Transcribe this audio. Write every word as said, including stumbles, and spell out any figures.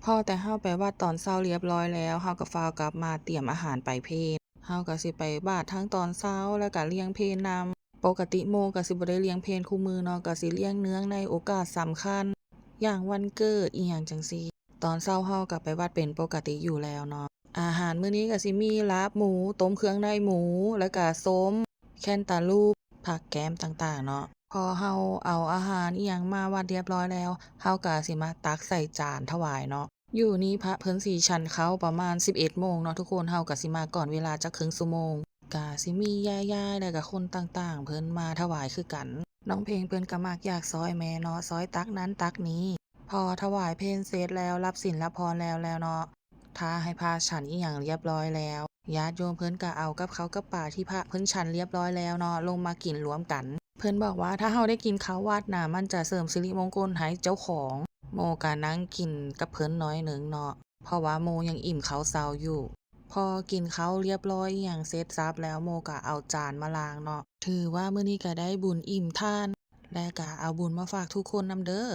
พอแต่เฮาไปวัดตอนเช้าเรียบร้อยแล้ว เฮาก็ฟ้าวกลับมาเตรียมอาหารไปเพล เฮาก็สิไปบาตรทั้งตอนเช้า แล้วก็เลี้ยงเพลนำ ปกติโมก็สิบ่ได้เลี้ยงเพลคู่มื้อเนาะ ก็สิเลี้ยงเนืองในโอกาสสำคัญ อย่างวันเกิดอิหยังจั่งซี้ ตอนเช้าเฮาก็ไปวัดเป็นปกติอยู่แล้วเนาะ อาหารมื้อนี้ก็สิมีลาบหมู ต้มเครื่องในหมู แล้วก็ส้ม แคนตาลูป ผักแกมต่างๆเนาะ พอเฮาเอาอาหารอิหยังมาวัดเรียบร้อยแล้ว เฮาก็สิมาตักใส่จานถวายเนาะ อยู่นี่พระเพิ่นสิฉันข้าวประมาณสิบเอ็ดโมงเนาะทุกคน เฮาก็สิมาก่อนเวลาจักครึ่งชั่วโมง ก็สิมียายๆ แล้วก็คนต่างๆ เพิ่นมาถวายคือกัน น้องเพลงเพิ่นก็มักอยากซอยแหมเนาะ ซอยตักนั้นตักนี้ พอถวายเพลเสร็จแล้ว รับศีลรับพรแล้วแล้วเนาะ ถ้าให้พระฉันอิหยังเรียบร้อยแล้ว ญาติโยมเพิ่นก็เอากับข้าวกับปลาที่พระเพิ่นฉันเรียบร้อยแล้วเนาะ ลงมากินรวมกัน เพิ่นบอกว่าถ้าเฮาได้กินข้าววัดน่ะ มันจะเสริมสิริมงคลให้เจ้าของ โมก็นั่งกินกับเพิ่นหน่อยหนึ่งเนาะ เพราะว่าโมยังอิ่มข้าวเช้าอยู่ พอกินข้าวเรียบร้อยอิหยังเสร็จสับแล้ว โมก็เอาจานมาล้างเนาะ ถือว่ามื้อนี้ก็ได้บุญอิ่มทาน และก็เอาบุญมาฝากทุกคนนำเด้อ